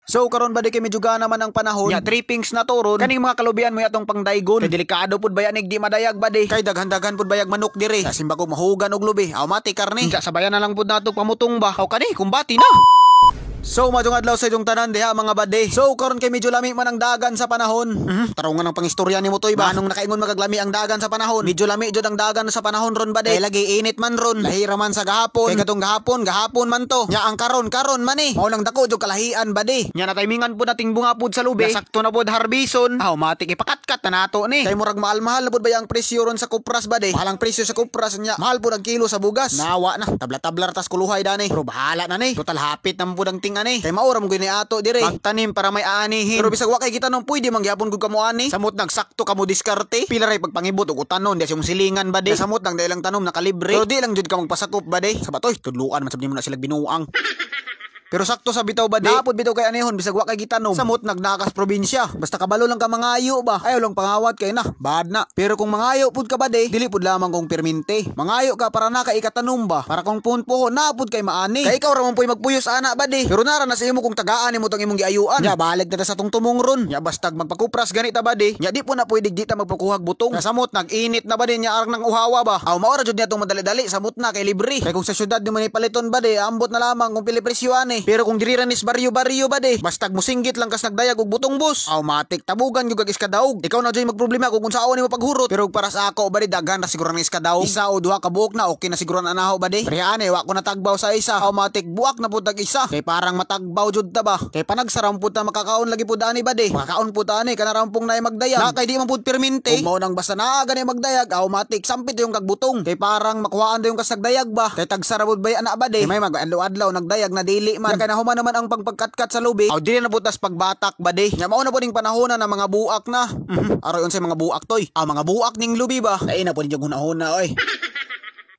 So karon ba di kay medyo gana man ang panahon. Nya trippings na to ron. Kaning mga kalubian mo atong pangdaygon. Kay delikado pud bayanig di madayag ba di. Kay daghan-daghan pud bayag manok diri. Sa simba ko mahugan og lubi. Automatic karne. Nya sabayan na lang pud nato pamutong ba. Aw kani kumbati na. So maayong adlaw sa inyong tanan diha, mga bade. So karon kay medyo lami man ang dagan sa panahon. Tarungan ang pangistorya ni mo toy ba? Anong nakaingon magaglami ang dagan sa panahon? Medyo lami jud ang dagan sa panahon ron, bade. Kay lagi init man ron. Lahira man sa gahapon. Kay katong gahapon, gahapon man to. Nya ang karon, karon man eh. Mao nang dako jud kalahian, bade. Nya na timingan pud nating bunga pud sa lubi. Sakto na pud harbison. Automatic ipakatkat na nato ni. Kay murag mahal-mahal na pud ba ang presyo ron sa kupras, bade. Mahal ang presyo sa kupras nya. Mahal pud ang kilo sa bugas. Nawa na. Tabla-tablar tas kuluhay dani. Pero bahala na ni. Total hapit na pud ang tingan eh. Kay maura mo gini ato dire. Magtanim para may aanihin. Pero bisag wa kay gitanom, pwede man gyapon gud kamo ani. Samot nagsakto kamo diskarte. Pila ray pagpangibot og utanon di sa imong silingan, bade. Samot nang dailang tanom nakalibre. Pero di lang jud ka magpasakop, bade. Sa batoy tudluan man sab nimo na sila binuang. Pero sakto sa bitaw, bade. Naapod bitaw kay anihon bisag wa kay gitanom. Samot nagnakas probinsya. Basta kabalo lang ka mangayo ba. Ayaw lang pangawat kay na. Bad na. Pero kung mangayo pud ka, bade, dili pud lamang kung perminte. Mangayo ka para na kay ikatanom ba. Para kung puhon naapod kay maani. Kay ikaw ra man puy magpuyos ana, bade. Pero nara na sa imo kung tagaan nimo tong imong giayuan. Nya balik na ta sa tong tumong ron. Nya bastag magpakupras gani ta, bade. Nya di po na pwede di ta magpakuhag butong. Nya samot nag-init na bade, nya arang nang uhawa ba. Aw maora jud niya tong madali-dali samot na kay libre. Kay kung sa syudad di mo ni paliton, bade, ambot na lamang kung pili presyo ani. Pero kung diri ra nis baryo-baryo, bade, bastag musinggit lang kas nagdayag og butong bus. Automatic tabugan gyud kag iskadaog. Ikaw na jud magproblema kung unsaon nimo paghurot. Pero para sa ako, bade, daghan ra siguro ng iskadaog. Isa o duha ka buok na okay na siguro na anaho, bade. Pero ani wa ko natagbaw sa isa. Automatic buak na pud tag isa. Kay parang matagbaw jud ta ba. Kay panagsaram pud ta makakaon lagi pud ani, bade. Makakaon pud ani kana rampong naay magdayag. Na kay di man pud perminte. Ug mao nang basta naa gani magdayag, automatic sampit yung kagbutong. Kay parang makuhaan yung kas nagdayag ba. Kay tagsara pud bay ana, bade. Kay may mag-adlaw-adlaw nagdayag na dili man. Kay nahuman naman ang pagpagkatkat sa lubi. Aw dili na pud tas pagbatak, bade. Nya mao na pud ning panahon na mga buak na. Aroy unsay mga buak toy? Ah, mga buak ning lubi ba? Lain na pud ninyong hunahuna oy.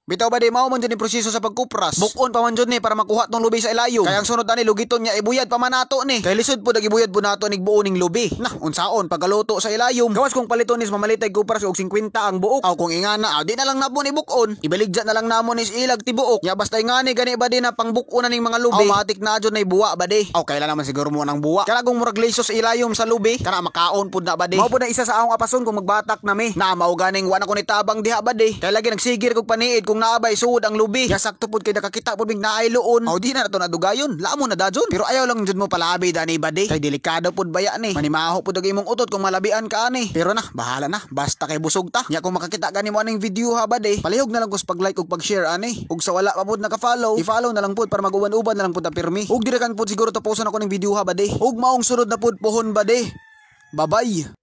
Bitaw ba di mao man jud ni proseso sa pagkupras. Bukon pa man jud ni para makuha tong lubi sa ilayom. Kaya ang sunod ani lugiton niya ibuyad pa man nato ni. Kay lisod pud ang ibuyad pud nato nig buo ning lubi. Nah, unsaon pagkaluto sa ilayom. Gawas kung paliton nis mamalitay kupras og 50 ang buok. Aw kung ingana, aw di na lang namo ni bukon. Ibaligya na lang namo ni ilag tibuok. Nya basta ingani gani ba di na pangbukon na ning mga lubi. Automatic na jud nay buwa, bade. Aw kailan naman siguro mo nang buwa. Kaya kung murag lisos ilayom sa lubi, kana makaon pud na, bade. Mao pud na isa sa akong apason kung magbatak na mi. Na mao ganing wa na ko ni tabang diha, bade. Kay lagi nagsigir kog paniid kung naabay suod ang lubi. Ya sakto pud kay nakakita pud mig naay luon. Aw di na nato nadugayon. Lamo na dajon. Pero ayaw lang jud mo palabi dani, bade. Kay delikado pud baya ni. Manimaho pud ang imong utot kung malabian ka ani. Pero na bahala na. Basta kay busog ta. Nya kung makakita gani mo aning video ha, bade. Palihog na lang kus pag-like ug pag-share ani. Ug sa wala pa pud naka-follow, i-follow na lang pud para mag-uban-uban na lang pud ta pirmi. Ug diri kan pud siguro tapuson ako ning video ha, bade. Ug maong sunod na pud pohon, bade. Bye-bye.